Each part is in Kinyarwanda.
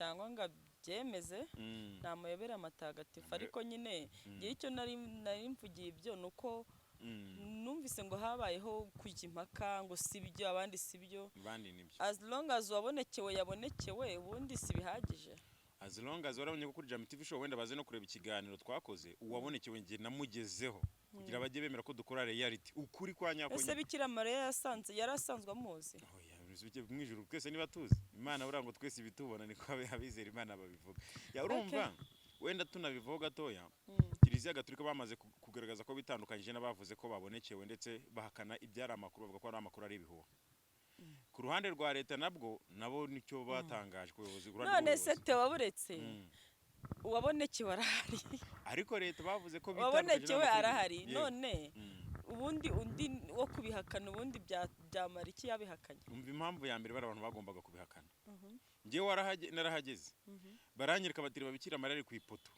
Cyangwa ngo abyemeze. Ni amayobera matagatifu. Ariko nyine ngewe icyo nari mvugiye ibyo ni uko numvise ngo habayeho kujya impaka ngo si byo, abandi si byo. Abandi nibyo. As long as uwabonekewe yabonekewe, ubundi si bihagije? As long as warabonye ko kuri Jam TV Show, wenda baze no kureba ikiganiro twakoze, uwabonekewe njye namugezeho kugira bajye bemera ko dukora reality, ukuri kwa nyako. Ese Nyine. Bikira Mariya yasanze yari asanzwe amuzi? Oya, bivuze mu ijuru twese niba tuzi Imana, buriya ngo twese ibitubona, niko abizera Imana babivuga. Ya, urumva wenda tunabivaho gatoya, Kiliziya Gatolika bamaze kugaragaza ko bitandukanyije n'abavuze ko babonekewe, ndetse bahakana ibyari amakuru, bavuga ko ari amakuru ari ibihuha. Ku ruhande rwa leta nabwo nabo nicyo batangaje ku buyobozi, ku ruhande None se rw'ubuyobozi. Theo, waburetse, uwabonekewe arahari. Ariko leta bavuze ko bitandukanyije Uwabonekewe n'amakuru. arahari. Yego. None ubundi undi wo kubihakana, ubundi byamara iki yabihakanye? Umva, impamvu ya mbere bari abantu bagombaga kubihakana, njyewe narahageze, baranyereka bati: "Reba, Bikira Mariya ari ku ipoto."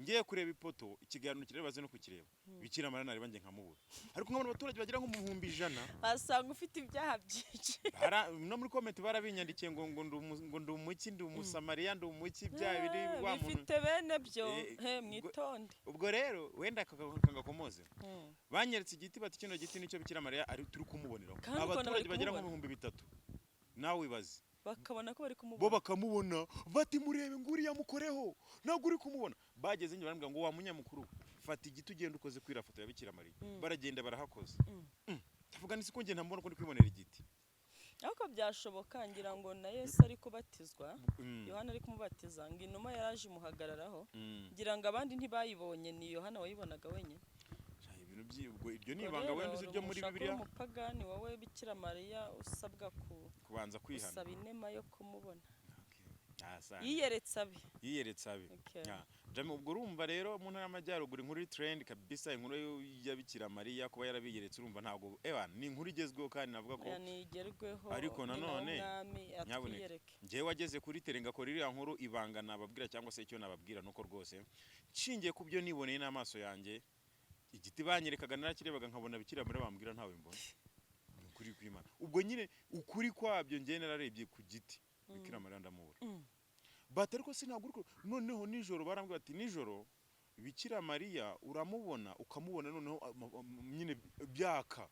Ngiye kureba ipoto, ikiganiro kireba, baze no kukireba, Bikira Mariya nareba njye nkamubura, ariko nkabona abaturage bagera nko mu 100,000. Wasanga ufite ibyaha byinshi. No muri comment barabinyandikiye ngo ndi umuki, ndi Umusamariya, ndi umuki, bya biri wa muntu. Bifite bene byo. Eh, He, mwitonde. Ubwo rero wenda kagakomoze, banyeretse igiti bati: "Kino giti nicyo Bikira Mariya ari, turi kumuboneraho." Kandi ukabona Abaturage bari bagera nko mu kumubona. 3000, nawe wibaze. Bakabona ko bari Bo kumubona. bakamubona, bati: "Murebe ngo uriya mukoreho, ntabwo uri kumubona." Bageze inyuma barambwira ngo: "Wa munyamakuru, fata igiti ugenda ukoze kuri iriya foto ya Bikira Mariya." Baragenda barahakoze. Ndavuga nti: "Siko njye ntamubona ko ndi kwibonera igiti?" Ariko byashoboka, ngira ngo na Yesu ari kubatizwa, Yohana ari kumubatiza, ngo inuma yaraje imuhagararaho. Ngira ngo abandi ntibayibonye, ni Yohana wayibonaga wenyine. Sha, ibintu by'ubwo iryo ni Ubwo ibanga rero wenda uzi ryo muri ushaka uri Bibiliya. umupagani wowe, Bikira Mariya usabwa ku Kubanza kwihana. gusaba inema yo kumubona. Okay. Ah, sana. Yiyeretse abe. Yiyeretse abe. Okay. Ya. Jami, ubwo urumva rero mu ntara y'Amajyaruguru inkuru iri trend kabisa, inkuru ya Bikira Mariya kuba yarabiyeretse, urumva ntabwo ewa ni inkuru igezweho kandi navuga ko Oya, nigerweho. Ariko Nyina nanone, w'umwami nyabuneka, atwiyereke. Njyewe wageze kuri terrain ngakora iriya nkuru, ibanga nababwira cyangwa se icyo nababwira nuko rwose nshingiye ku byo niboneye n'amaso yanjye, igiti banyerekaga narakirebaga nkabona Bikira Mariya bambwira ntawe mbona. Ni ukuri kw'Imana. Ubwo nyine ukuri kwabyo, njyewe nararebye ku giti, Bikira Mariya ndamubura. Bati: "Ariko sinabwo uri noneho nijoro." Barambwira bati: "Nijoro Bikira Mariya uramubona, ukamubona noneho nyine byaka,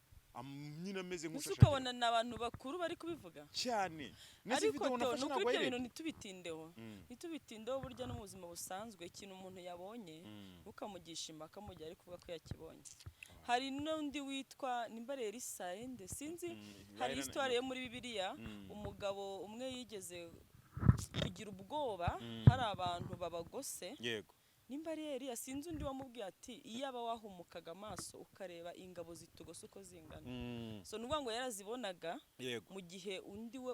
nyine ameze Mbese nk'ushashagirana." ukabona ni abantu bakuru bari kubivuga? Cyane. Nese Ariko video Theo, nafashe ni ukuri ntabwo ibyo bintu wayirebye? ntitubitindeho. Ntitubitindeho. Burya no mu buzima busanzwe, ikintu umuntu yabonye ntukamugisha impaka mu gihe ari kuvuga ko yakibonye. Hari n'undi witwa nimba rero Isarende, sinzi. Hari histoire yo muri Bibiliya, umugabo umwe yigeze kugira ubwoba, hari abantu babagose. Nimba ari Eliya, sinzi undi wamubwiye ati: "Iyaba wahumukaga amaso ukareba ingabo zitugose uko zingana." So ni ukuvuga ngo yarazibonaga, mu gihe undi we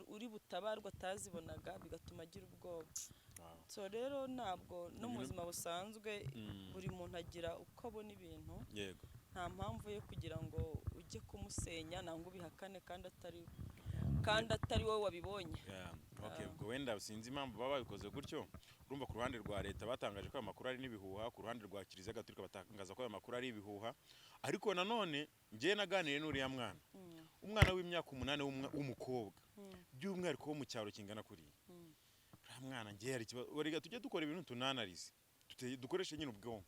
uri butabarwa atazibonaga, bigatuma agira ubwoba. So rero ntabwo no mu buzima busanzwe buri muntu agira uko abona ibintu. Nta mpamvu yo kugira ngo ujye kumusenya nangwa ubihakane kandi atari wowe wabibonye. Yeah. Okay, ubwo wenda sinzi impamvu baba babikoze gutyo. Urumva ku ruhande rwa leta batangaje ko ayo makuru ari n'ibihuha, ku ruhande rwa Kiliziya Gatolika batangaza ko ayo makuru ari ibihuha. Ariko nanone njyewe naganiriye n'uriya mwana, umwana w'imyaka 8 w'umukobwa, by'umwihariko wo mu cyaro kingana kuriya. Uriya mwana njyewe hari ikibazo. Reka tujye dukora ibintu tunanarize, dukoreshe nyine ubwonko.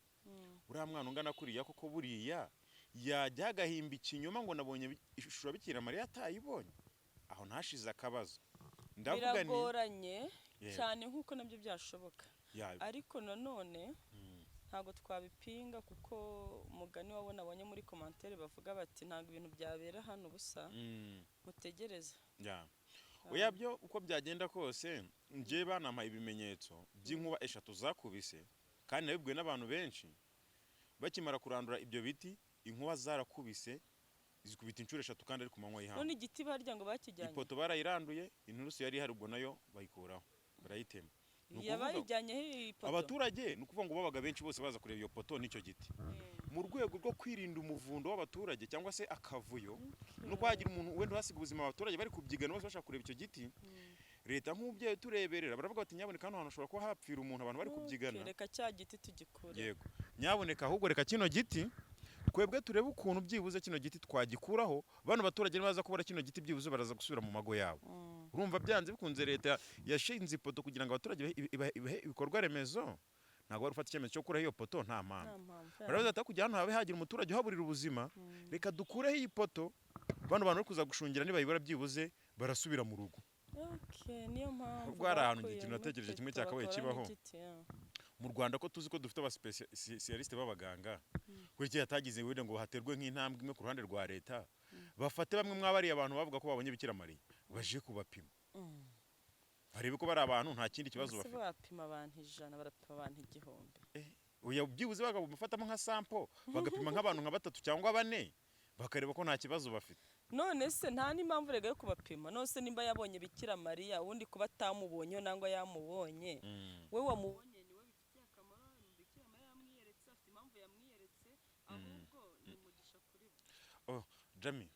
Uriya mwana ungana kuriya koko, buriya yajya agahimba ikinyoma ngo nabonye ishusho ya Bikira Mariya atayibonye? Aho ntashize akabazo, ndavuga ni Biragoranye cyane nk'uko nabyo byashoboka. Ariko nanone ntabwo twabipinga, kuko umugani wabo nabonye muri commentaire bavuga bati: "Ntabwo ibintu byabera hano ubusa, mutegereze." Ya, oya, byo uko byagenda kose njye banampaye ibimenyetso by'inkuba eshatu zakubise, kandi nabibwiwe n'abantu benshi. Bakimara kurandura ibyo biti, inkuba zarakubise, zikubita inshuro eshatu, kandi ari ku manywa y'ihangu. None igiti barya ngo bakijyanye? Ipoto barayiranduye, inturusu yari ihari ubwo nayo bayikuraho, barayitema. Ni ukuvuga Yabayijyanyeho ipoto? Abaturage, ni ukuvuga ngo babaga benshi bose baza kureba iyo poto n'icyo giti. Mu rwego rwo kwirinda umuvundo w'abaturage cyangwa se akavuyo no kwagira umuntu wenda uhasiga ubuzima, abaturage bari kubyigana bose bashaka kureba icyo giti, leta nk'umubyeyi tureberera baravuga bati: "Nyaboneka, hano hantu hashobora kuba hapfira umuntu, abantu bari kubyigana." Okay, reka cya giti tugikure. Yego, nyaboneka, ahubwo reka kino giti twebwe turebe ukuntu byibuze kino giti twagikuraho. Bano baturage nibaza kubura kino giti, byibuze baraza gusubira mu mago yabo. Urumva byanze bikunze leta yashinze ipoto kugira ngo abaturage ibahe ibikorwa remezo, ntabwo wari ufata icyemezo cyo gukuraho iyo poto nta mpamvu. Nta mpamvu. Baravuze ati: "Kugira hano habe hagira umuturage uhaburira ubuzima, reka dukureho iyi poto, bano bantu bari kuza gushungira nibayibura byibuze barasubira mu rugo." Okay, niyo mpamvu Ubwo hari ahantu bakuyemo ikintu natekereje kimwe ipoto, cyakabaye bakuramo kibaho. igiti, yeah. Mu Rwanda ko tuzi ko dufite abasipesiyalisite b'abaganga, kuri iki hatagize wenda ngo haterwe nk'intambwe imwe ku ruhande rwa leta, bafate bamwe mwabariye abantu bavuga ko babonye Bikira Mariya, baje kubapima, barebe ko bari abantu nta kindi kibazo Ese bafite. bapima abantu 100, barapima abantu 1000? Oya, byibuze bagafatamo nka sample, bagapima nk'abantu nka batatu cyangwa bane, bakareba ko nta kibazo bafite. None se nta n'impamvu rega yo kubapima? None se nimba yabonye Bikira Mariya, ubundi kuba atamubonye nangwa yamubonye, we wamubonye niwe bifitiye akamaro. Bikira Mariya yamwiyeretse, afite impamvu yamwiyeretse, ahubwo ni umugisha kuri bo. Oh, Jami,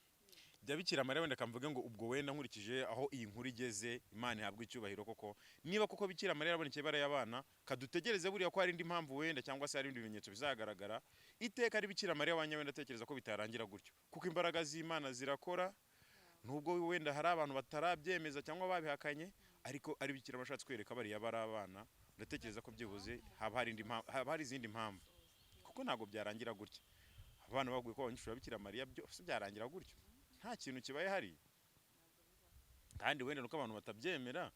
bya Bikira Mariya wenda kamvuge ngo ubwo wenda nkurikije aho iyi nkuru igeze, Imana ihabwa icyubahiro koko. Niba koko Bikira Mariya yarabonekeye bariya abana, kadutegereze buriya ko hari indi mpamvu wenda, cyangwa se hari ibindi bimenyetso bizagaragara. Iteka ari Bikira Mariya wanya wenda atekereza ko bitarangira gutyo, kuko imbaraga z'Imana zirakora, nubwo wenda hari abantu batarabyemeza cyangwa babihakanye, ariko ari Bikira Mariya ashatse kwereka bariya bari abana, ndatekereza ko byibuze haba hari indi mpamvu, haba hari izindi mpamvu, kuko ntabwo byarangira gutya. Abana baguye ko babonye ishusho ya Bikira Mariya byose byarangira gutyo nta kintu kibaye hari. Kandi wenda nuko abantu batabyemera.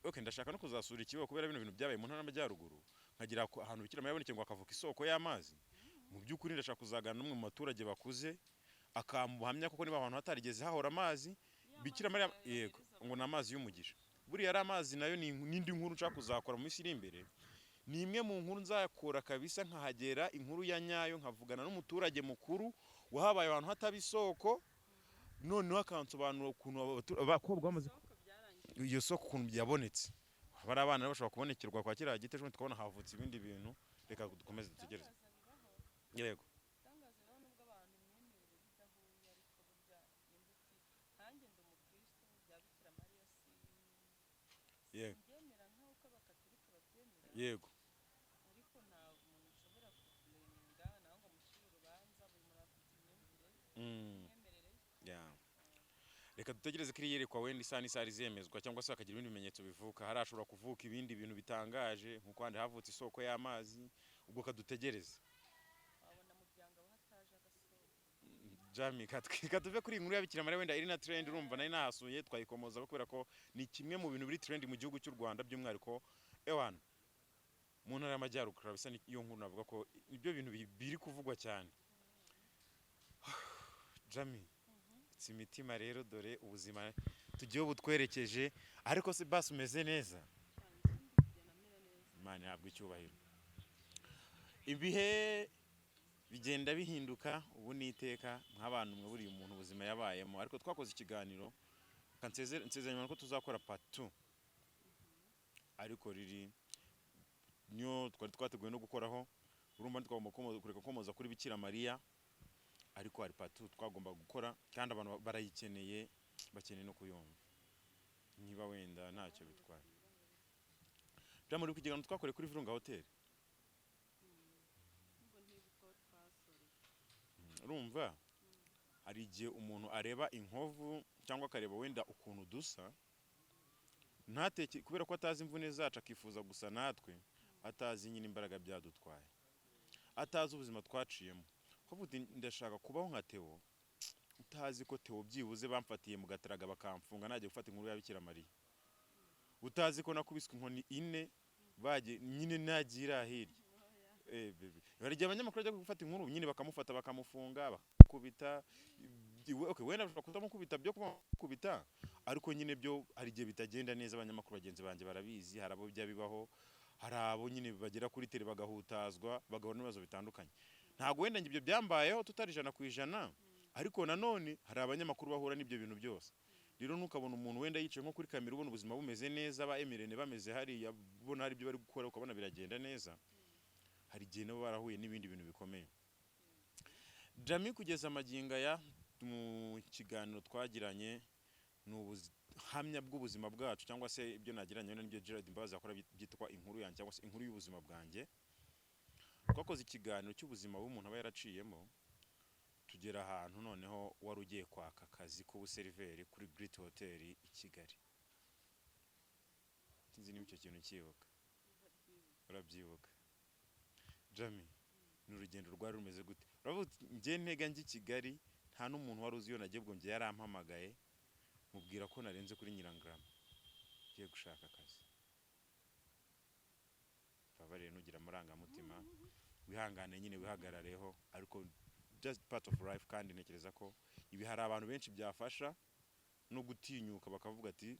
Okay, ndashaka no kuzasura ikigo kubera bino bintu byabaye mu ntara y'Amajyaruguru, nkagira ahantu Bikira Mariya yabonekeye ngo akavuka isoko y'amazi. Mu by'ukuri ndashaka kuzaganira n'umwe mu baturage bakuze akamuhamya kuko niba ahantu hatarigeze hahora amazi, Bikira Mariya, yego, ngo ni amazi y'umugisha. Buriya ari amazi nayo ni n'indi nkuru nshaka kuzakora mu minsi iri imbere. Ni imwe mu nkuru nzakora kabisa, nkahagera inkuru ya nyayo, nkavugana n'umuturage mukuru wahabaye ahantu hataba isoko, noneho akansobanurira ukuntu abakobwa bamaze iyo soko ukuntu yabonetse. Bari abana rero bashobora kubonekerwa kwa kiriya giti, ejo tukabona havutse ibindi bintu. Reka dukomeze dutegereze. Yego. Itangaza rero, nubwo abantu imyemerere idahuye, ariko burya imbuto, nkanjye ndi umukristo, bya Bikira Mariya si simbyemera nk'uko abakatolika babyemera, ariko nta muntu nshobora kubureminga nawe ngo mushyire urubanza. Buri muntu aba afite imyumvire, imyemerere ye. Yeah. Reka dutegereze ko iri yerekwa wenda isaha n'isaha rizemezwa, cyangwa se hakagira ibindi bimenyetso bivuka. Hari hashobora kuvuka ibindi bintu bitangaje nk'uko handi havutse isoko y'amazi. Ubwo kadutegereze. Wabona mu byangabo hataje agasoko. Jami, katuve kuri iyi nkuru ya Bikira Mariya wenda iri na trend. Urumva nari nahasuye, twayikomozaho kubera ko ni kimwe mu bintu biri trend mu gihugu cy'u Rwanda, by'umwihariko ewana mu ntara y'Amajyaruguru kabisa. Niyo nkuru navuga ko ibyo bintu biri kuvugwa cyane. Jami, si imitima rero, dore ubuzima tugiye butwerekeje. Ariko se basi umeze neza? Imana ihabwa icyubahiro. Ibihe bigenda bihinduka, ubu ni iteka nk'abantu mwe buriya umuntu ubuzima yabayemo. Ariko twakoze ikiganiro, nsezeranya ko tuzakora part 2, ariko riri niyo twari twateguye no gukoraho. Urumva ntitwagomba kureka komoza kuri Bikira Mariya, ariko hari part 2 twagomba gukora, kandi abantu barayikeneye, bakeneye no kuyumva. Niba wenda ntacyo bitwaye, muri ku kiganiro twakoreye kuri Virunga Hotel. Nubwo ntibuka aho twasoreye. Urumva hari igihe umuntu areba inkovu cyangwa akareba wenda ukuntu dusa, ntateke kubera ko atazi imvune zacu, akifuza gusa natwe, atazi nyine imbaraga byadutwaye, atazi ubuzima twaciyemo. Ukavuga uti: "Ndashaka kubaho nka Theo," utazi ko Theo byibuze bamfatiye mu Gataraga bakamfunga najya gufata inkuru ya Bikira Mariya, utazi ko nakubiswe inkoni ine bagiye nyine nagira hirya. Bebe. Hari igihe abanyamakuru bajya gufata inkuru nyine bakamufata bakamufunga, bakubita. Okay, wenda bashobora kutamukubita byo kumukubita, ariko nyine byo hari igihe bitagenda neza. Abanyamakuru bagenzi banjye barabizi, hari abo bijya bibaho, hari abo nyine bagera kuri tele bagahutazwa, bagahura n'ibibazo bitandukanye. Ntabwo wenda njye ibyo byambayeho tutari 100%, ariko nanone hari abanyamakuru bahura n'ibyo bintu byose. Rero ntukabona umuntu wenda yicaye nko kuri kamera, ubona ubuzima bumeze neza, ba Emirene bameze hariya, ubona hari ibyo bari gukora, ukabona biragenda neza. Hari igihe nabo barahuye n'ibindi bintu bikomeye. Jami, kugeza amagingo aya, mu kiganiro twagiranye, ni ubuhamya bw'ubuzima bwacu, cyangwa se ibyo nagiranye wenda n'ibyo Gerard Mbabazi akora byitwa inkuru yanjye cyangwa se inkuru y'ubuzima bwanjye. Twakoze ikiganiro cy'ubuzima bw'umuntu aba yaraciyemo. Tugera ku Tugera ahantu noneho wari ugiye kwaka akazi k'ubuseriveri kuri Great Hotel i Kigali. Sinzi niba icyo kintu cyibuka. Urabyibuka, Jami? Ni urugendo rwari rumeze gute? Uravuga uti njye ntega njye i Kigali, nta n'umuntu wari uzi iyo nagiye. Ubwo njye yarampamagaye, mubwira ko narenze kuri Nyirangarama ngiye gushaka akazi. Babarire, nugira amarangamutima wihangane nyine, wihagarareho, ariko just part of life. Kandi ntekereza ko ibi hari abantu benshi byafasha no gutinyuka, bakavuga ati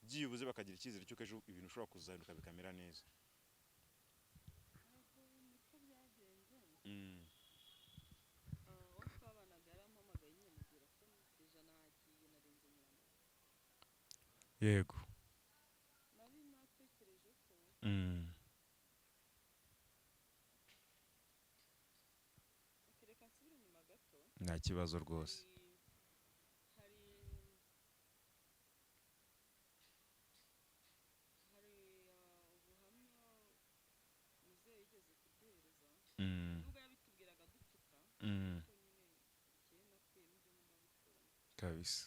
byibuze bakagira icyizere cy'uko ejo ibintu ushobora kuzahinduka bikamera neza. Ntabwo niko byagenze. Uwo twabanaga yarampamagaye nyine, mubwira ko déjà nagiye, narenze Nyirangarama. Nari natekereje ko Ok, reka nsubire inyuma gato. Nta kibazo rwose. Hari ubuhamya muzehe yigeze kuduhereza, nubwo yabitubwiraga dutuka, ariko nyine njyewe nakuyemo ibyo ngomba gukuramo. Kabisa.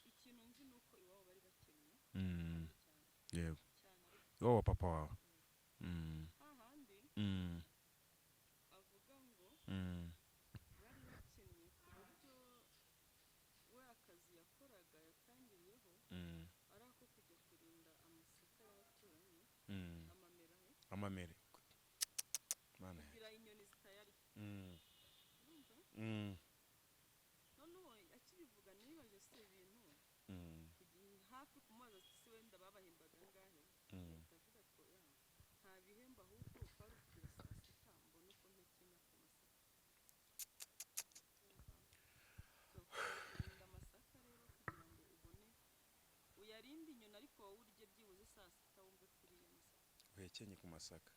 Ikintu nzi ni uko iwabo bari bakennye cyane. Cyane ariko. Iwabo wa papa wawe? Hahandi avuga ngo bari bakennye ku buryo we akazi yakoraga yatangiriyeho ari ako kujya kurinda amasaka y'abaturanyi, amamera he. Amamere. Mana yanjye. Kugira inyoni zitayarya. Urumva? Noneho akibivuga nibaje se ibintu hafi kumubaza ati se wenda babahembaga angahe? Ahita avuga ati oya, nta bihembo, ahubwo kwari ukugira saa sita mbone uko mpekenya ku masaka. Urumva? So, kurinda amasaka rero kugira ngo ubone uyarinde inyoni, ariko wowe urye byibuze saa sita wumve ko uriye amasaka. Uhekenye ku masaka.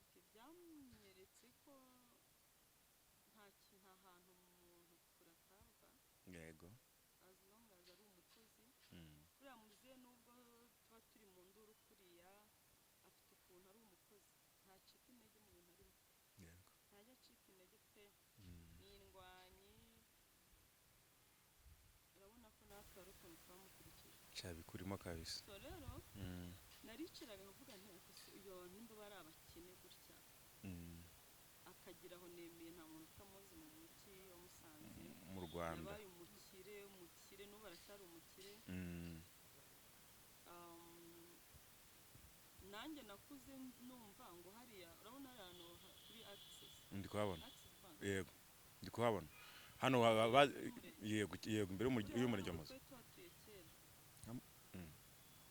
Okay, byamweretse ko nta hantu umuntu kure atava, as long as ari umukozi. Buriya muzehe, nubwo tuba turi mu nduru kuriya, afite ukuntu ari umukozi, ntacika intege mu bintu arimo. Ntajya acika intege pe. Ni indwanyi. Urabona ko natwe hari ukuntu twamukurikije. Cyabikurimo kabisa. So rero naricaraga nkavuga nti ariko se uyu nimba bari abakene gutya, akagira aho nemeye, nta muntu utamuzi mu mujyi wa Musanze. Mu Rwanda. Yabaye umukire, umukire, n'ubu aracyari umukire. Nanjye nakuze numva ngo hariya, urabona hariya hantu kuri Access? Ndi kuhabona. Access Bank. Yego, ndi kuhabona hano yego yego, imbere y'umurenge wa Muhoza. Twari tuhatuye kera.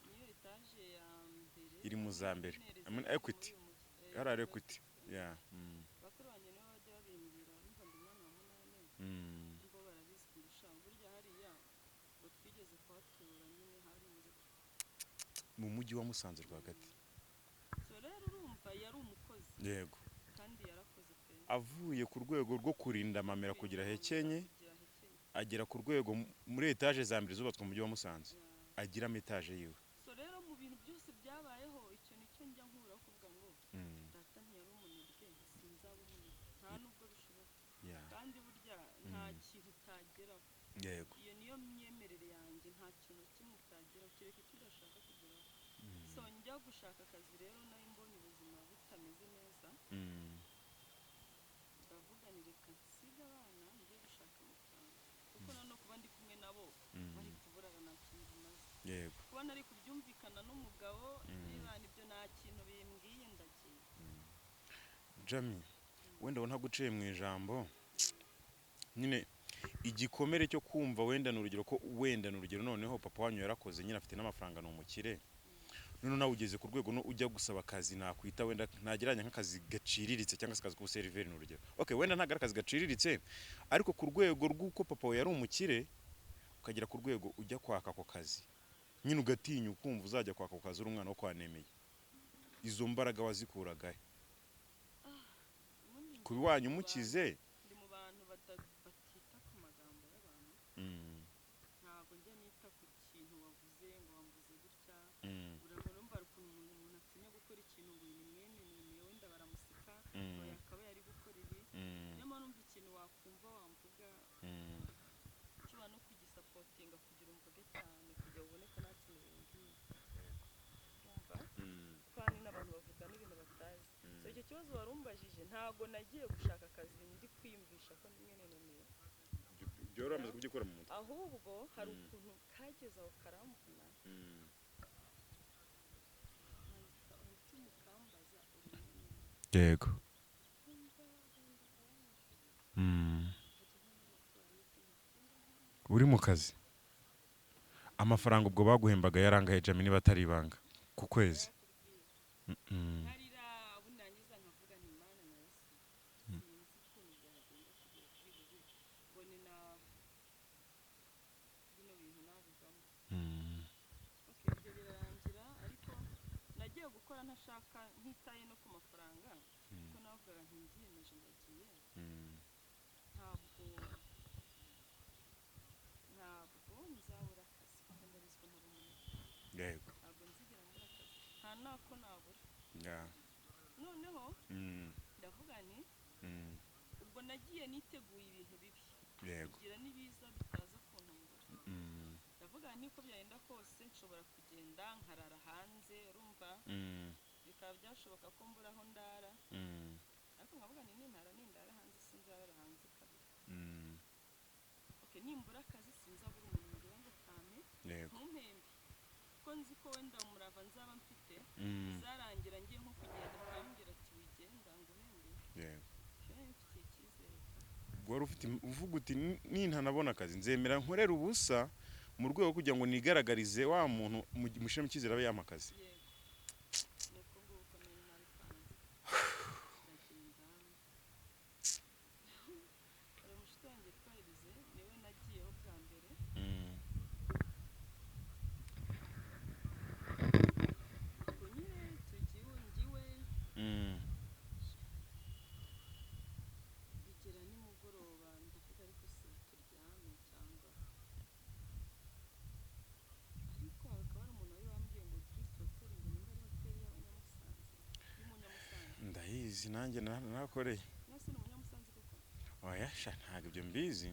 Niyo etaje ya mbere. Iri mu za mbere. Nereza I mean, muri Equity. uyu mujyi. Hariya hari Equity, yeah. Bakuru banjye nibo bajya babimbwira, numva ndi umwana wa munani. Bo barabizi kundusha. Burya hariya ngo twigeze kuhatura nyine, hari muri Mu mujyi wa Musanze rwagati. So rero urumva yari umukozi. Kandi yarakoze pe. Avuye ku rwego rwo kurinda amamera kugira hekenye, Kugira hekenye. agera ku rwego muri etaje za mbere zubatswe mu mujyi wa Musanze, agiramo etaje yiwe. So rero mu bintu byose byabayeho, icyo nicyo njya nkuraho kuvuga ngo data ntiyari umunebwe, sinzaba umunebwe, nta nubwo bishoboka. Kandi burya nta kintu utageraho. Iyo niyo myemerere yanjye, nta kintu na kimwe utageraho kereka icyo udashaka kugeraho. So njya gushaka akazi rero, nari mbonye ubuzima butameze neza. Ndavuga ni reka nsige abana njye gushaka amafaranga, kuko noneho kuba ndi kumwe nabo bari kuburara nta kintu bimaze. Kuba nari kubyumvikana n'umugabo, niba ibyo nta kintu bimbwiye, ndagiye. Jami, wenda ubona ntaguciye mu ijambo nyine, igikomere cyo kumva wenda ni urugero ko wenda ni urugero noneho papa wanyu yarakoze nyine, afite n'amafaranga, ni umukire, none nawe ugeze ku rwego no ujya gusaba akazi, nakwita wenda ntagereranya nk'akazi gaciriritse cyangwa se akazi k'ubuseriveri, ni urugero. Okay, wenda ntabwo ari akazi gaciriritse, ariko ku rwego rw'uko papa wawe yari umukire, ukagera ku rwego ujya kwaka ako kazi nyine, ugatinya, ukumva uzajya kwaka ako kazi uri umwana wo kwa Nemeye, izo mbaraga wazikuragahe? Ubundi Ku iwanyu mukize. Ndi mu bantu batita ku magambo y'abantu. Ntabwo njya nita ku kintu wavuze ngo wamvuze gutya. Urabona, urumva hari ukuntu umuntu atinya gukora ikintu ngo uyu ni mwene Nemeye, wenda baramuseka. Niyo mpamvu numva ikintu wakumva wamvuga, ushobora no kugisupportinga kugira umvuge cyane, kugira ubone ko nta kintu bimbwiye. Urumva? Kuko hari n'abantu bavuga n'ibintu batazi. So icyo kibazo wari umbajije, ntabwo nagiye gushaka akazi ndi kwiyumvisha ko ndi mwene Nomero. Byari wamaze kubyikura mu mutwe. Ahubwo hari ukuntu kageze aho karamvuna, nkahita umutima ukambaza: uri mwene? Yego. Nkumva agahinda karanyishe. Nkajya nko muri toilette nkatinda. Uri mu kazi, amafaranga ubwo baguhembaga yarangahe, Jami, niba atari ibanga, ku kwezi? Nkarira, ubundi narangiza nkavuga nti: "Mana nyagasani, sinzi ukuntu byagenda kugira byibuze mbone na bino bintu nabivamo." Okay, ibyo birarangira, ariko nagiye gukora ntashaka, ntitaye no ku mafaranga, kuko navugaga nti ndyiyemeje, ndagiye. Ntabwo nzabura akazi, kuko ndabizi ko ntari umunebwe. Ntabwo nzigera mbura akazi, nta nako nabura. Noneho ndavuga nti ubwo nagiye niteguye ibintu bibi kugira n'ibiza bitaza kuntungura. Ndavuga nti uko byagenda kose nshobora kugenda nkarara hanze, urumva, bikaba byashoboka ko mbura aho ndara, ariko nkavuga nti nindara hanze sinzarara hanze kabiri. Okay, nimbura akazi sinzabura umuntu ngira ngo kampe, ntumpembe, kuko nzi ko wenda umurava nzaba mfite bizarangira ngiye nko kugenda akambwira ati: "Wigenda nguhembe." Icyo nari mfitiye icyizere pe. Wari ufite uvuga uti: "Nintanabona akazi nzemera nkorere ubusa mu rwego rwo kugira ngo nigaragarize wa muntu, mushyiremo icyizere abe yampa akazi." Yego, ni uko nguko nari nabipanze. Ndagenda, hari umushuti wanjye witwa Elize, niwe nagiyeho bwa mbere. Ubwo nyine tugiye ngiwe, bigera nimugoroba, ndavuga: "Ariko se turyame cyangwa?" Ariko hakaba hari umuntu wari wambwiye ngo Drift Hotel, ngo nimba ari hoteli y'Abanyamusanze, y'Umunyamusanze. Ndayizi nanjye, narakoreye. Mwese ni Umunyamusanze koko? Oya sha, ntabwo ibyo mbizi,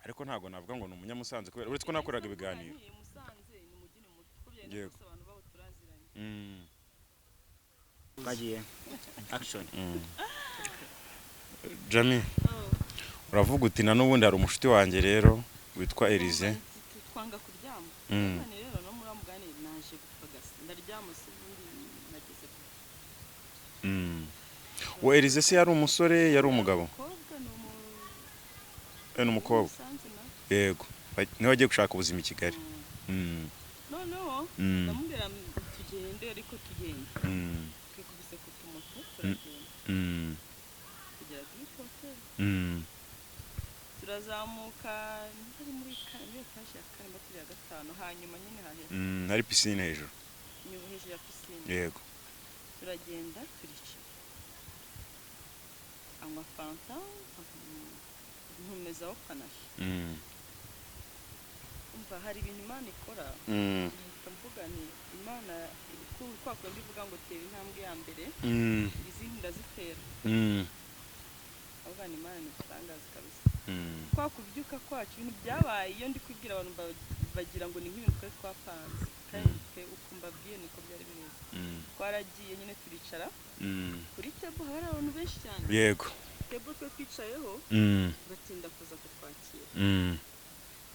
ariko ntabwo navuga ngo ni Umunyamusanze kubera uretse ko nakoraga Nahise mvuga ibiganiro. nti Musanze ni umujyi, ni muto, uko byagenda kose abantu babo turaziranye. Twagiye, action. Jami, uravuga uti na n'ubundi hari umushuti wanjye rero witwa Elize. Twanga kuryama. None rero no muri mugani naje gupagasa, ndaryama se ubundi nageze ku Uwo Elize se yari umusore, yari umugabo? Umukobwa, ni umu Eh, ni umukobwa. Musanze nawe. Yego, niwe wagiye gushaka ubuzima i Kigali. Noneho ndamubwira ngo tugende, ariko tugende twikubise ku tumoto, turagenda tugera kuri hoteli, turazamuka, ntari muri muri etaje ya kane, turi ya gatanu, hanyuma nyine hahera Hari pisine hejuru. Nyuma hejuru ya pisine. Turagenda turicara, anywa fanta, ntumezaho panache. Umva, hari ibintu Imana ikora, nkahita mvuga nti Imana kwa kundi ivuga ngo tera intambwe ya mbere, izindi ndazitera. Avuga ni Imana ni igitangaza kabisa. Kwa kubyuka kwacu, ibintu byabaye, iyo ndi kubwira abantu bagira ngo ni nk'ibintu twari twapanze, kandi twe uko mbabwiye niko byari bimeze. Twaragiye nyine turicara kuri table, haba hari abantu benshi cyane. Table twe twicayeho, batinda kuza kutwakira.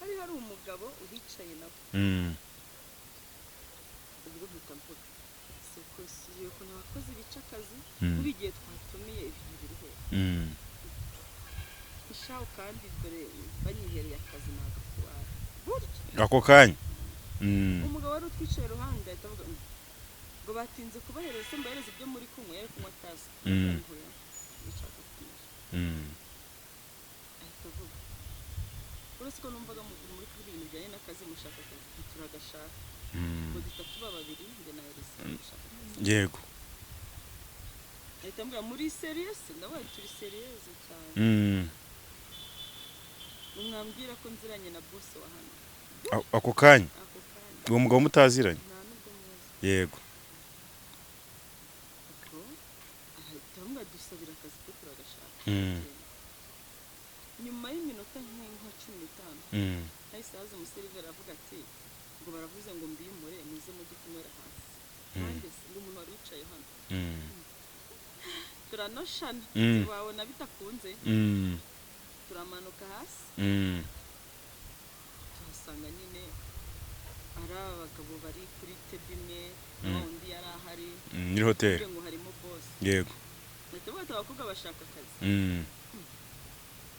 Hari umugabo uhicaye nawe. Ubwo mpita mvuga si uko si ukuntu abakozi bica akazi, buri gihe twatumiye ibintu biri he ishahu, kandi dore banyihereye akazi nagakubara burya. Ako kanya. Umugabo wari utwicaye iruhande ahita avuga ngo batinze kubahereza se, mbahereza ibyo muri kunywa? Yari kunywa atazi. Nkuya nshaka kunywa. Ahita avuga: "Uretse ko numvaga muri kuvuga ibintu bijyanye n'akazi, mushaka akazi, turagashaka." Ngo duhita tuba babiri, njye na Elisa, dushaka akazi. Ahita ambwira: "Muri sérieux?" Ndabaye: "Turi sérieux cyane." Mwambwira ko nziranye na boss wa hano. Ako kanya? Ako kanya. Uwo mugabo mutaziranye? Nta nubwo muzi. Ubwo ahita ambwira: "Dusabira akazi pe, turagashaka." Turagenda. Nyuma y'iminota nka 15 hahise haza umuseriveri avuga ati ngo baravuze ngo mbimure, muze mujye kunywera hasi. Nanjye se ngo umuntu wari wicaye hano. Turanoshana, wabona bidakunze. Turamanuka hasi, tuhasanga nyine ari abagabo bari kuri table imwe na wa wundi yari ahari. Nyiri hoteli. Kugira ngo harimo boss. Bahita bavuga ati abakobwa bashaka akazi.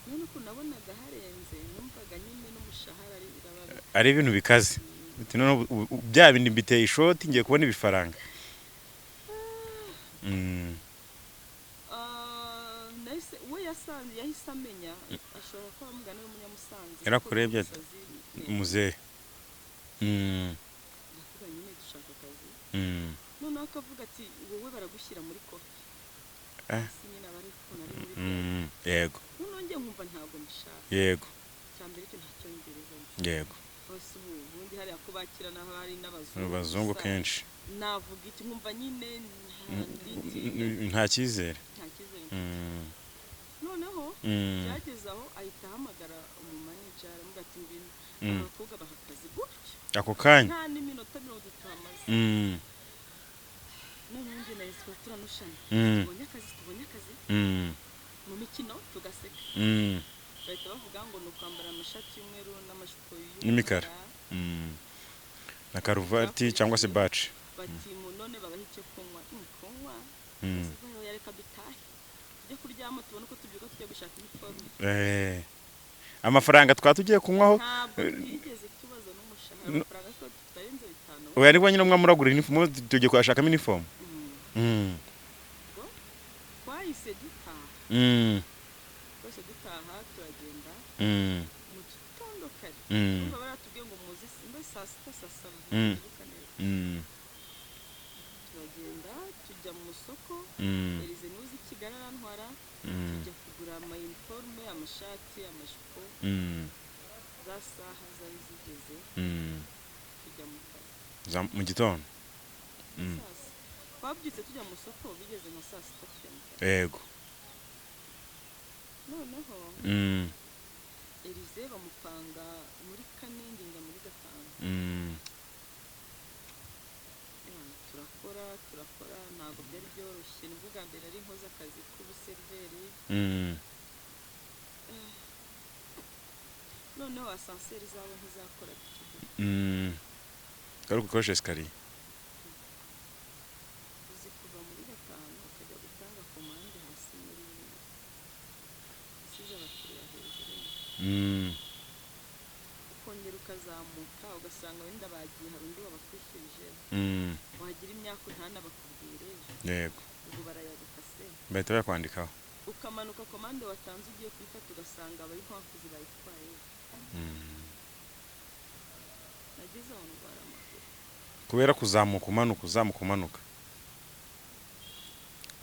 None ukuntu nabonaga harenze, numvaga nyine n'umushahara ari biraba. Ari ibintu bikaze. Uti noneho bya bindi mbiteye ishoti, ngiye kubona ibifaranga. Ah, nahise we yasanze yahise amenya, ashobora kuba mugana w'umunyamusanze. Yarakurebye ati, muzehe. Ndavuga nyine dushaka akazi. Noneho akavuga ati wowe baragushyira muri coffee. Si nyine aba ari ukuntu ari muri Yego. Noneho njye nkumva ntabwo mbishaka. Icya mbere cyo nta cyongereza nzi. Bose ubu ubundi hariya ko bakira n'aho hari n'abazungu Abazungu gusa. kenshi. Navuga iki? Nkumva nyine nta nditinya. Nta cyizere. Nta cyizere mfite. Noneho byageze aho ahita ahamagara umumanager, aramubwira ati ngwino. Abakobwa baha akazi gutyo. Ako kanya. Nta n'iminota 30 hamaze. Noneho njye na Espoir turanushana. Tubonye akazi, tubonye akazi. Mu mikino tugaseka. Bahita bavuga ngo ni ukwambara amashati y'umweru n'amajipo n'imikara. y'umukara. Na karuvati cyangwa se baci. Bati mu none babaha icyo kunywa. Kunywa. Ese reka dutahe tujye kuryama, tubone uko tubyuka tujya gushaka iniforume. Amafaranga twaba tugiye kunywaho. Ntabwo twigeze tubaza n'umushahara, amafaranga twari dufite arenze 5. Oya, nibwo nyine mwa muragura inifomu, tugiye kuyashakamo inifomu. Ubwo twahise dutaha. Twese dutaha turagenda mu gitondo kare. Urumva baratubwiye ngo muze mbe saa sita, saa saba, ntibuka neza. Turagenda tujya mu isoko. Elize niwe uzi Kigali, arantwara. Tujya kugura amayiniforume, amashati, amajipo. Za saha zari zigeze tujya mu kazi. Mu gitondo. Saa sita twabyutse tujya mu isoko, bigeze nka saa sita tujya mu kazi. Noneho Elize bamupanga muri kane, njye njya muri gatanu. Turakora, turakora, ntabwo byari byoroshye, nibwo bwa mbere nari nkoze akazi k'ubuseriveri. Noneho ascenseur zabo ntizakoraga icyo gihe. Kari gukoresha escalier. Uzi kuva muri gatanu ukajya gutanga komande hasi muri usize abakiriya hejuru, ukongera ukazamuka ugasanga wenda bagiye, hari undi wabakwishyurije, wagira imyaka ntanabakubwire. Ubwo barayagukase. Bahita bayakwandikaho. Ukamanuka, komande watanze ugiye kuyifata ugasanga abayinkwakuzi bayitwaye. Nageze aho ndwara amaguru. Kubera kuzamuka umanuka, uzamuka umanuka.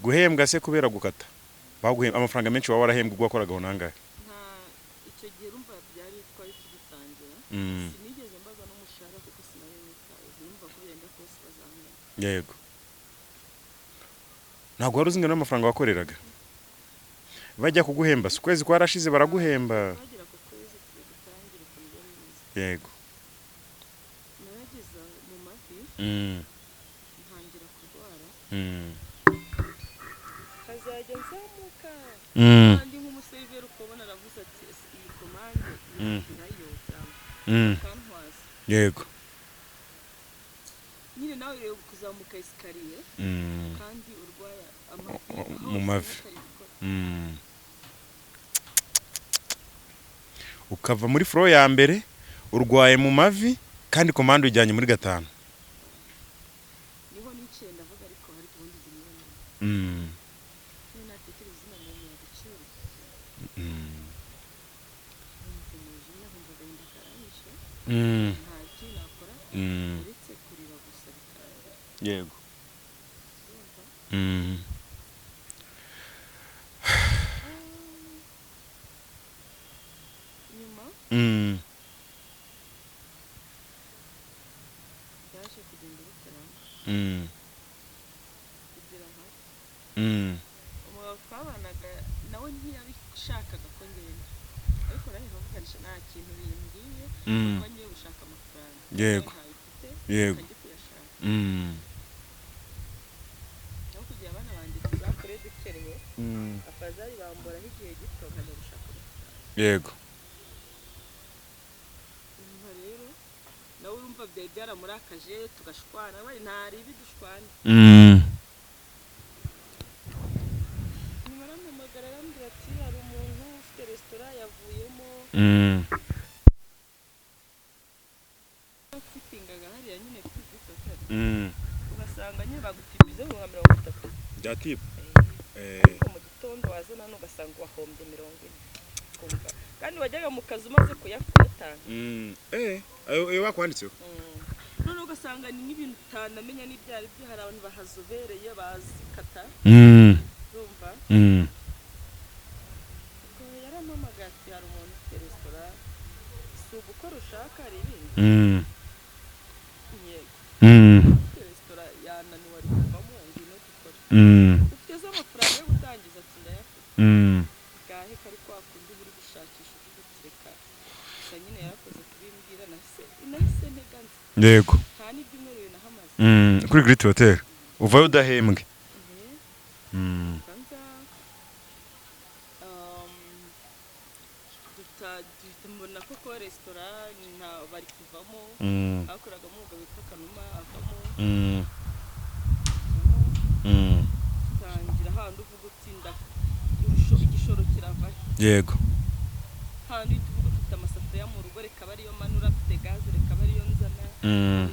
Guhembwa se, kubera gukata baguhemba amafaranga menshi, waba warahembwa ubwo wakoraga aho nangahe? Nta, icyo gihe urumva byari twari tugitangira. Sinigeze mbaza n'umushahara kuko sinari nitaye, numva ko byenda kose bazampemba. Yego, ntabwo wari uzi ingano y'amafaranga wakoreraga bajya kuguhemba. Si ukwezi kwarashize baraguhemba? Twagera ku kwezi turi gutangira ukuntu byari bimeze. Narageze mu mavi, ntangira kurwara, nkazajya nzamuka. Kandi nk'umuseriveri ukabona aravuze ati ese iyi komande irayo cyangwa akantwaza. Nyine nawe reba kuzamuka escalier kandi urwaye amavi Mu hose mavi. hatari gukora. Ukava muri floor ya mbere urwaye mu mavi, kandi komande ujyanye muri gatanu. Niho niciye ndavuga ariko hari ubundi zimwe niyo natekereza izina ryanjye agaciro. Nkumva umujinya, nkumva agahinda karanyishe. Nta kindi nakora uretse kurira gusa bikarangira. Urumva? Nyuma byaje kugenda bitaramo kugira nka umugabo twabanaga nawe. Nawe ntiyabishakaga ko ngenda, ariko nanjye nkavuga nti nta kintu bimbwiye, kuko ngiye gushaka amafaranga. Ntayifite, njye kuyashaka. Aho kugira abana banjye tuzakore dukerewe, afazari bamboraho igihe gito, nkajya gushaka amafaranga. Urumva rero, nawe urumva byari byaramurakaje, tugashwana, bari ntari bidushwana. Nyuma arampamagara, arambwira ati hari umuntu ufite resitora yavuyemo. Tipingaga hariya nyine kuri hotel, ugasanga nyine bagutipize nka 30. Bya tip. Ariko mu gitondo waza none ugasanga wahombye 40, ukumva kandi wajyaga mu kazi umaze kuyatanga. Ayo bakwanditseho. None ugasanga ni nk'ibintu utanamenya n'ibyo ari byo, hari abantu bahazobereye bazikata. Urumva, ubwo yarampamagaye ati hari umuntu ufite resitora, si ugukora ushaka, hari ibindi. Yego. Ufite resitora yananiwe, ari kuvamo, ngwino dukore. Ufite zo amafaranga yo gutangiza? Ati ndayafite. Gahe kari kwa kundi uba uri gushakisha, uvuga uti reka gusa nyine. Yarakoze kubimbwira, nahise ntega nzi. Nta n'ibyumweru bibiri nahamaze. Kuri Great Hotel uvayo udahembwe? Nza duhita mbona koko resitora nta bari kuvamo. Hakoragamo umugabo witwa Kanuma, avamo. Tangira handi uvuga uti igishoro kirava he? Handi uhita uvuga ufite amasafuriya mu rugo, reka abe ariyo manura, mfite gaze, reka abe ariyo nzana,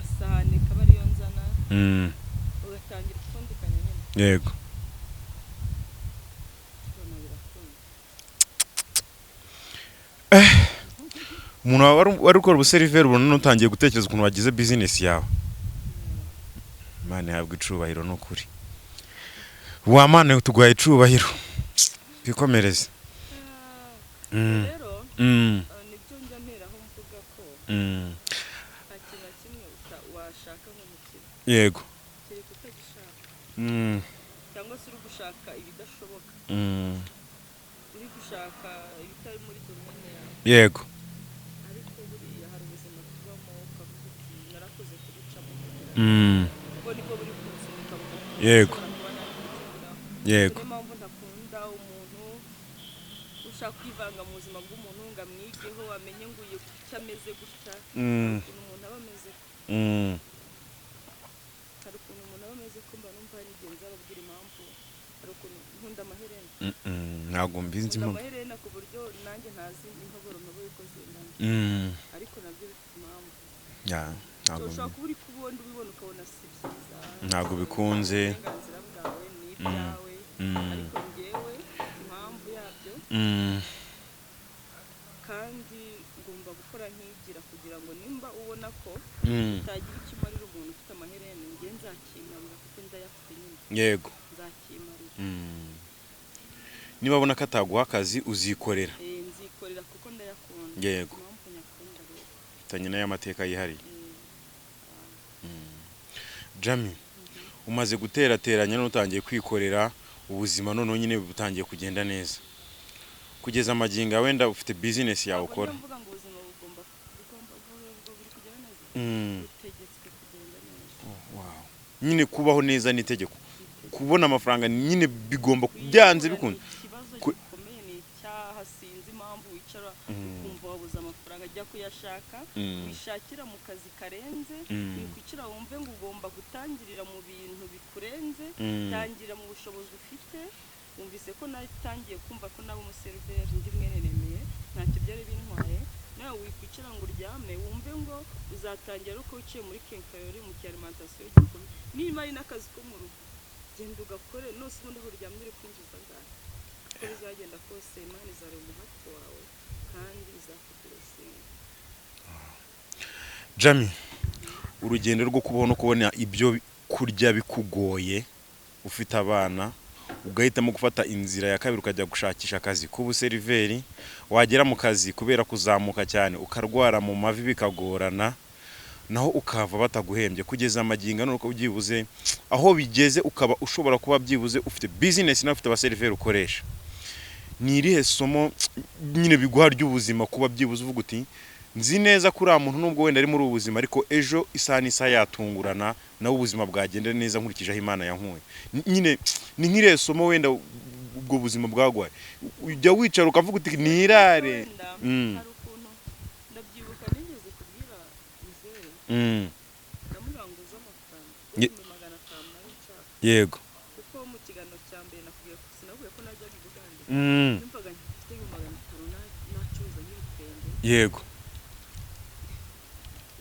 isahani reka abe ariyo nzana. Ugatangira upfundikanya nyine. Ubona birakunda. Umuntu wari ukora ubuseriveri ubona n'utangiye gutekereza ukuntu wagize bizinesi yawe. Imana ihabwa icubahiro, ni ukuri wa Mana, tuguhaye icubahiro, twikomereze. Rero nibyo njya mperaho mvuga ko nta kintu na kimwe washaka nk'umukire kereka utagishaka, cyangwa se uri gushaka ibidashoboka, uri gushaka ibitari muri domaine yawe. Ariko buriya hari ubuzima tubamo ukavuga uti narakoze kubucamo kugira kuko nibwo buri kunsunika bugatuma nshobora kuba nagira icyo ngeraho. Niyo mpamvu ntakunda umuntu ushaka kwivanga mu buzima bw'umuntu ngo amwigeho, amenye ngo uyu kuki ameze gutya. Ukuntu umuntu aba ameze, hari ukuntu umuntu aba ameze ko mba numva hari igihe nzababwira impamvu. Hari ukuntu nkunda amaherena. Ntabwo mbizi Nkunda impamvu. amaherena ku buryo nanjye ntazi intoboro ntobo uko zingana, ariko nabyo bifite impamvu. Ya, ntabwo Ushobora kuba uri kubona, ubibona, ukabona si byiza. Ntabwo bikunze. Uburenganzira bwawe ni ibyawe, ariko njyewe mfite impamvu yabyo, kandi ngomba gukora nkigira kugira ngo nimba ubona ko utagira icyo umarira umuntu ufite amaherena, njye nzakimarira kuko ndayafite nyine. Nzakimarira. Niba abona ko ataguha akazi, uzikorera. Nzikorera kuko ndayakunda. Impamvu nyakunda rero. Mfitanye nayo amateka yihariye. Jami, umaze guterateranya n'utangiye kwikorera, ubuzima noneho nyine butangiye kugenda neza kugeza amagingo aya, wenda ufite bizinesi yawe Ntabwo ukora. njya mvuga ngo ubuzima bugomba buri kugenda neza. Butegetswe kugenda neza. Wow. Nyine kubaho neza ni itegeko, kubona amafaranga nyine bigomba byanze Kuyabura bikunze. ni ikibazo gikomeye, ni icyaha. Sinzi impamvu wicara ukumva wabuze amafaranga, ajya kuyashaka. Wishakira mu kazi karenze, wikwicara wumve ngo ugomba gutangirira mu bintu bikurenze. Tangira mu bushobozi ufite. Wumvise ko natangiye kumva ko nawe umuseriveri ndi mwene Remeye, ntacyo byari bintwaye. Nawe wikwicara ngo uryame wumve ngo uzatangira ari uko wicaye muri quincaillerie, mu kialimentation gikomeye. Niba ari n'akazi ko mu rugo, genda ugakore nose. Ubundi aho uryamye uri kwinjiza angahe? Uko bizagenda kose, Imana izareba umuhati wawe kandi izakublessinga. Jami, urugendo rwo kubaho no kubona ibyo kurya bikugoye, ufite abana, ugahitamo gufata inzira ya kabiri, ukajya gushakisha akazi k'ubuseriveri, wagera mu kazi kubera kuzamuka cyane ukarwara mu mavi bikagorana, naho ukava bataguhembye, kugeza amagingo nuko byibuze aho bigeze ukaba ushobora kuba byibuze ufite bizinesi nawe ufite abaseriveri ukoresha. Ni irihe somo nyine biguha ry'ubuzima, kuba byibuze uvuga uti: "Nzi neza ko uriya muntu, nubwo wenda ari muri ubu buzima, ariko ejo isaha n'isaha yatungurana, nawe ubuzima bwagenda neza nkurikije aho Imana yankuye"? Nyine ni nk'irihe somo wenda ubwo buzima bwaguhaye, ujya wicara ukavuga uti: "Nirare"? Wenda hari ukuntu ndabyibuka nigeze kubwira muzehe, ndamubwira ngo uze amafaranga 500,000 nari nshaka, kuko mu kiganiro cya mbere nakubwiye ko sinabwiye ko najyaga i Bugande. Numvaga mfite 500,000 nacuruza nk'ibitenge.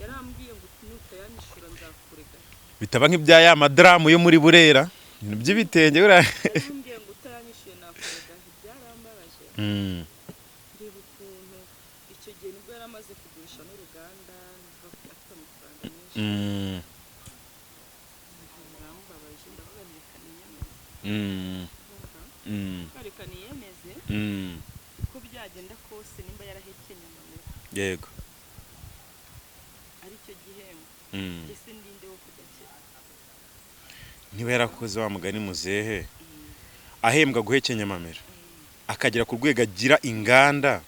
Yarambwiye ngo: "Nutayanyishura nzakurega." Bitaba nk'ibya ya madaramu yo muri Burera, ibintu by'ibitenge buriya. Yarambwiye ngo: "Utayanyishyuye nakurega." Byarambabaje. Ndeba ukuntu icyo gihe nibwo yari amaze kugurisha n'uruganda, afite amafaranga menshi. Birambabaje, ndavuga nti: "Reka niyemeze." Urumva? Reka niyemeze, uko byagenda kose, nimba yarahekenye amamera aricyo gihembo, ese ndinde wo kudakira? Niba yarakoze wa mugani muzehe ahembwa guhekenya amamera, akagera ku rwego agira inganda,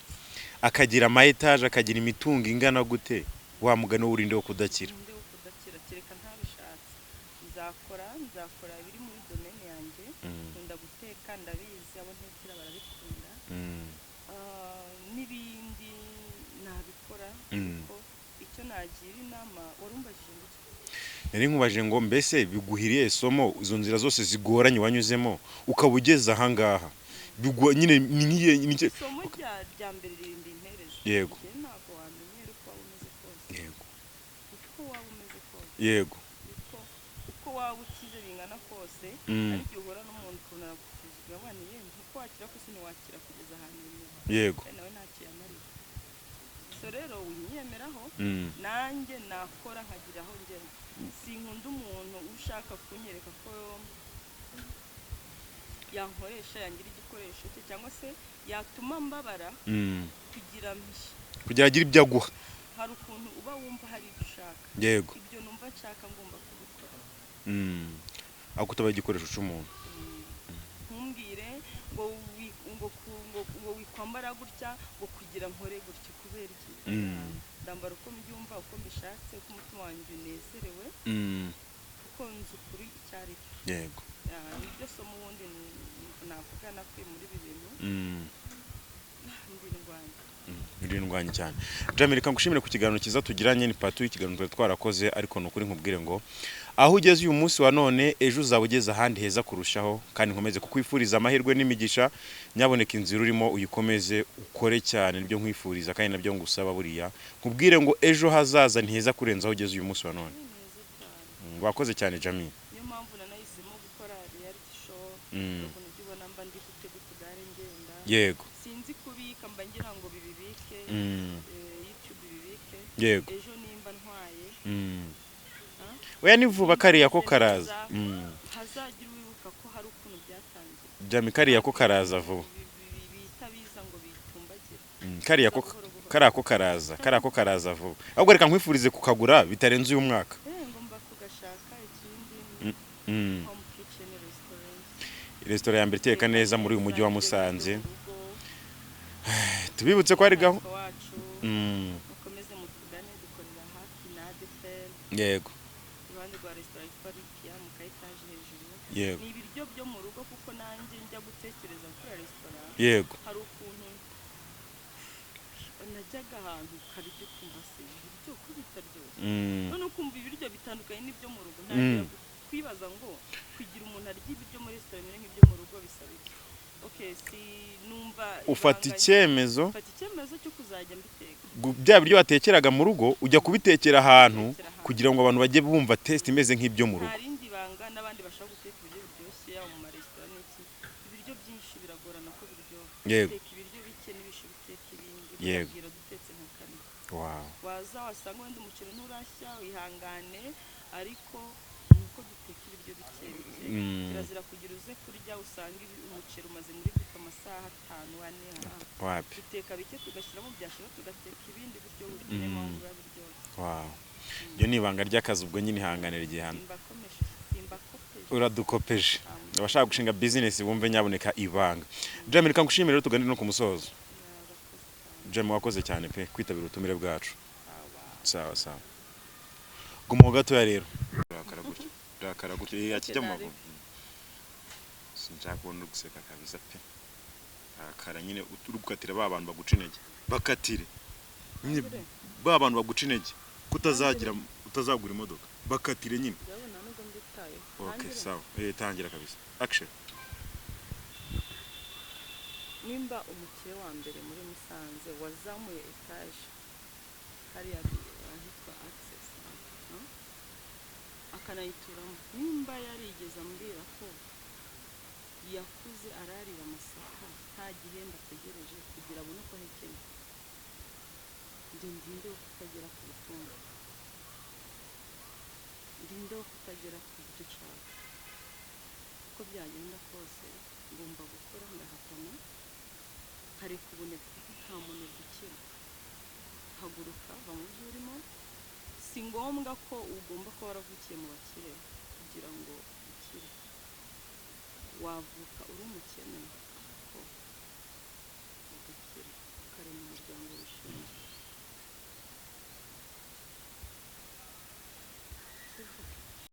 akagira ama etaje, akagira imitungo ingana gute, wa mugani w'urinde wo kudakira? Ninde wo kudakira? Kereka ntabishatse. Nzakora ibiri muri domaine yanjye. Nkunda guteka, ndabizi, abo ntekera barabikunda. Ah, n'ibindi nabikora. Ariko icyo nagira inama, warumbajije ngo iki? Nari nkubajije ngo: mbese biguhiriye isomo izo nzira zose zigoranye wanyuzemo ukaba ugeze ahangaha, biguha nyine ni nk'iye Isomo rya mbere ririnda impereza. Njye ntabwo wamenyera uko waba umeze kose. Uko waba umeze kose, uko waba ukize bingana kose, ariko igihe uhura n'umuntu ukuntu aragusuzugura, abana yewe, uko wakira kose ntiwakira kugeza ahantu bimeze. Kandi nawe ntacyo yamariye. So rero winyemeraho, nanjye nakora nkagira aho ngera. Sinkunda umuntu ushaka kunyereka ko yankoresha, yangira igikoresho cye, cyangwa se yatuma mbabara kugira mpishe. Kugira agire ibyo aguha. Hari ukuntu uba wumva hari ibyo ushaka. Ibyo numva nshaka ngomba kubikora. Aho kutaba igikoresho cy'umuntu. Ntumbwire ngo ngo wikwambara gutya, ngo kugira nkore gutya, kubera iki? Ndambara uko mbyumva, uko mbishatse, uko umutima wanjye unezerewe, kuko nzi ukuri icyo ari cyo. Ah, niryo somo ubundi navuga nakuye muri ibi bintu. Ndi ndwanya. Uri ndwanya cyane. Jamie, reka ngushimire ku kiganiro cyiza tugiranye. Ni part y'ikiganiro twari twarakoze, ariko ni ukuri nkubwire ngo aho ugeze uyu munsi wa none, ejo uzaba ugeze ahandi heza kurushaho, kandi nkomeze kukwifuriza amahirwe n'imigisha. Nyaboneka inzira urimo uyikomeze, ukore cyane, nibyo nkwifuriza kandi nabyo ngusaba. Buriya nkubwire ngo ejo hazaza ni heza kurenza aho ugeze uyu munsi wa none. Ni heza cyane. Wakoze cyane, Jamie. Niyo mpamvu nanahisemo gukora reality show. Ukuntu ujya ubona mba ndi gutega utugare ngenda. Sinzi kubika, mba ngira ngo bibibike, YouTube ibibike, ejo nimba ntwaye. Ah? Oya, ni vuba, kariya ko karaza. Hazagira uwibuka ko hari ukuntu byatangiye. Jamie, kariya ko karaza vuba. Bihita biza ngo bitumbagire. Kariya ko Buhoro buhoro. Kariya ko karaza vuba. Ahubwo reka nkwifurize kukagura bitarenze uyu mwaka. Ngomba kugashaka. Ikindi, Home Kitchen Restaurant. Resitora ya mbere iteka neza muri uyu mujyi wa Musanze. Ibyo mu rugo. Tubibutse ko ari gaho Umwihariko wacu. Mukomeze mutugane, dukorera hafi na ADEPR, iruhande rwa resitora yitwa Ripiya, mu ka etaje hejuru. Ni ibiryo byo mu rugo, kuko nanjye njya gutekereza gukora resitora, hari ukuntu najyaga ahantu ukarya ukumva se ibiryo ko bitaryoshye, none ukumva ibiryo bitandukanye n'ibyo mu rugo. Ntangira kwibaza ngo kugira umuntu arya ibiryo muri resitora bimeze nk'ibyo mu rugo bisaba iki? Okay, si numva Ufata ibanga- icyemezo. Mfata icyemezo cyo kuzajya mbiteka. Bya biryo watekeraga mu rugo ujya kubitekera ahantu Kubitekera ahantu. kugira ngo abantu bajye bumva taste imeze nk'ibyo mu rugo. Nta rindi banga. N'abandi bashaka guteka ibiryo biryoshye, yaba mu maresitora n'iki, ibiryo byinshi biragorana ko biryoha. Teka ibiryo bike n'ibishu biteka ibindi. Ukabwira dutetse nka kane. Waza wasanga wenda umuceri nturashya, wihangane, ariko ni uko duteka ibiryo bike bike. Kirazira kugira uze kurya usanga umuceri umaze muri bito amasaha 5, 4. Wapi. Duteka bike tugashyiramo, byashira tugateka ibindi, bityo gutyo niyo mpamvu biba biryoshye. Wow, iryo ni ibanga ry'akazi. Ubwo nyine ihanganira igihano. Simbakomeje, simbakopeje. Uradukopeje. Ah, Abashaka gushinga business bumve nyaboneka ibanga. Jamie, reka ngushimire rero, tuganire no ku musozo. Jamie, wakoze cyane pe kwitabira ubutumire bwacu. Sawa sawa, guma gatoya rero. Rakara gutya, rakara gutya, akijya mu maguru. Sinshaka kubona uri guseka kabisa pe. Rakara nyine, uri gukatira ba bantu baguca intege, bakatire nyine ba bantu baguca intege kutazagira, utazagura imodoka, bakatire nyine. Ndabona nubwo mbitayeho. Okay. Ntangire? Sawa, tangira kabisa, action. Nimba umukire wa mbere muri Musanze wazamuye etaje hariya ahitwa Access, no? Akanayituramo, nimba yarigeze ambwira ko yakuze ararira amasaka nta gihembo ategereje kugira abone uko ahekenya, njye ndinde wo kutagera ku bukungu, ndinde wo kutagera ku byo nshaka. Uko byagenda kose ngomba gukora, ngahatana, nkareka ubunebwe, kuko nta munebwe ukira. Haguruka, va mu byo urimo. Si ngombwa ko ugomba kuba waravukiye mu bakire kugira ngo ukire. Wavuka uri umukene.